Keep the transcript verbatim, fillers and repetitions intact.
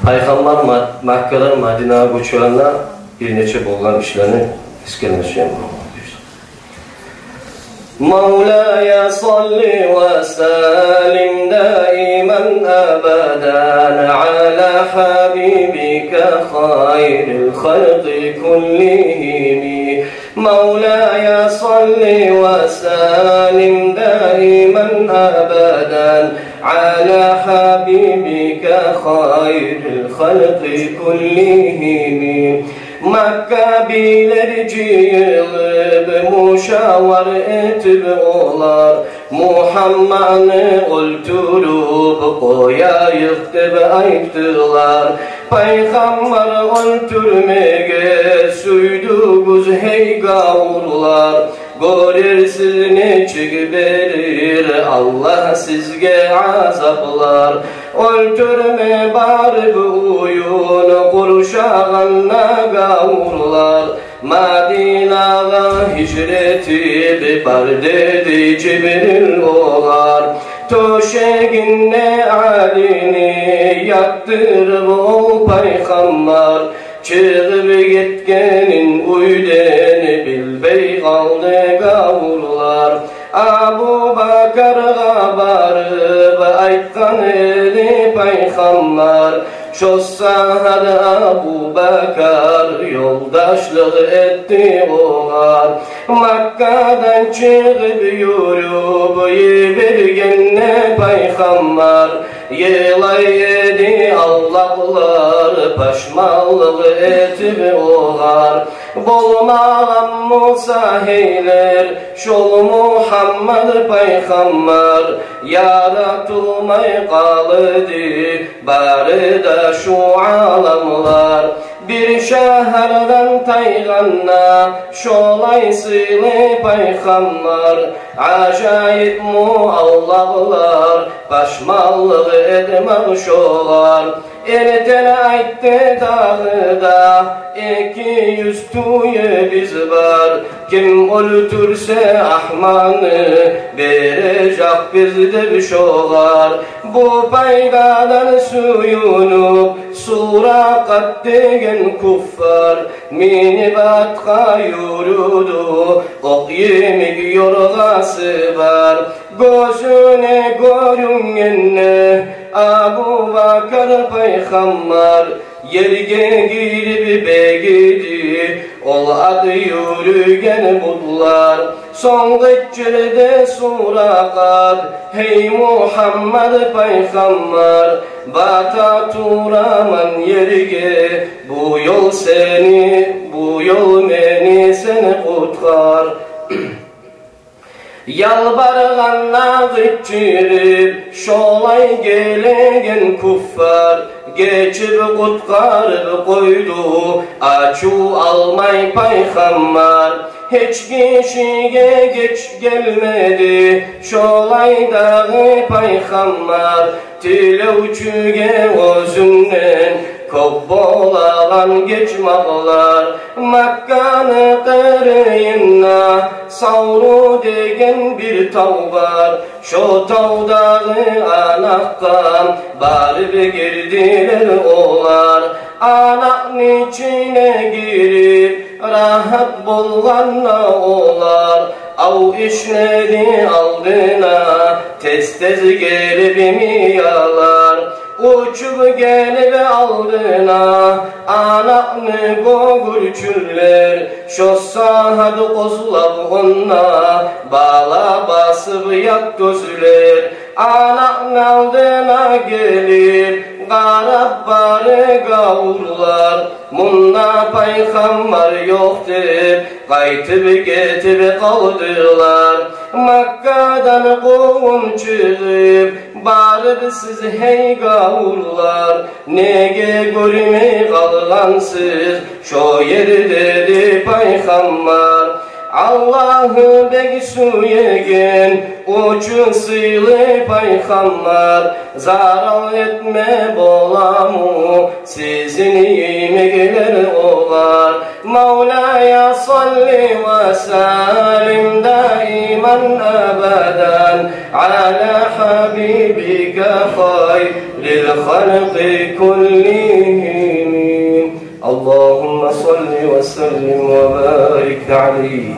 Пайхаммар Ма-, Маккадан Мадинагъа гёчгенде бир нече болгъан ишлени эсгерме сюемен. مولاي صل وسلم دائما أبدا على حبيبك خير الخلق كلهم. مولاي صل وسلم دائما أبدا على حبيبك خير الخلق كلهم. Маккабилер жыйылып, мушавара этип олар, Мухаммадны оьлтюрюп къояйыкъ деп айтдылар. Пайхаммар оьлтюрмеге сюйдюгюз, гьей гавурлар. Гёрерсиз, нечик берир Аллагь сизге азаплар. Оьлтюрме барып уьюн къуршагъанда гавурлар, Мадинагъа гьижрет этип бар деди Жибрил огъар. Тёшегинде Алини ятдырып ол пайхаммар, чыгъып гетгенин уьйден билбей къалды гавурлар. Абубакаргъа барып айтгъан эди пайхаммар, шо сагьат Абубакар ёлдашлыкъ этди огъар. Маккадан чыгъып юрюп йибергенде пайхаммар, йылай эди аллагьлар пашманлыкъ этип огъар. Болмагъан буса гьейлер шол Мухаммад пайхаммар, яратылмай къалды бары да шу аламлар. Бир шагьардан тайгъанда шолай сыйлы пайхаммар, ажайыпмы аллагьлар пашманлыкъ этмек шогъар. Эртен айтды дагъы да: «Эки юз тюебиз бар, ким оьлтюрсе Ахмадны, бережекбиз», — деп шогъар. Бу пайдадан сююнюп, Суракъат деген куффар минип атгъа юрюдю, окъ йимик ёргъасы бар. Гёзюне гёрюнгенде Абубакар пайхаммар, ерге гирип бегиди ол ат юрюген бутлар. Сонг къычырды Суракъат: «Гьей Мухаммад пайхаммар, бата тураман ерге, бу ёл сени, бу ёл мени, сен къутгъар». Ялбаргъанда къычырып шолай гелеген куффар, гечип къутгъарып къойду ачув алмай пайхаммар. Гьеч гишиге геч гелмеди шолай дагъы пайхаммар, тилевчюге оьзюнден кёп болагъан гечмакълар. Макканы къырыйында Савру деген бир тав бар. Шо тавдагъы анакъгъа барып гирдилер олар. Анакъны ичине гирип рагьат болгъанда олар, ав ишледи алдына тез-тез гелип миялар. Учуп гелип алдына анакъны гёгюрчюнлер, шо сагьат къозлап онда бала басып ят гёзлер. Анакъны алдына гелип къарап бары гавурлар, мунда пайхаммар ёкъ деп, къайтып гетип къалдылар. Маккадан къувуп чыгъып барыпсыз, гьей гавурлар, неге гёрмей къалгъансыз шо ерде, деди пайхаммар. Аллагьы бек сюеген учун сыйлы пайхаммар, зарал этме боламы сизин йимиклер огъар? مولاي صل وسلم دائما أبدا على حبيبك خير الخلق كلهم. صل وسلم وبارك عليه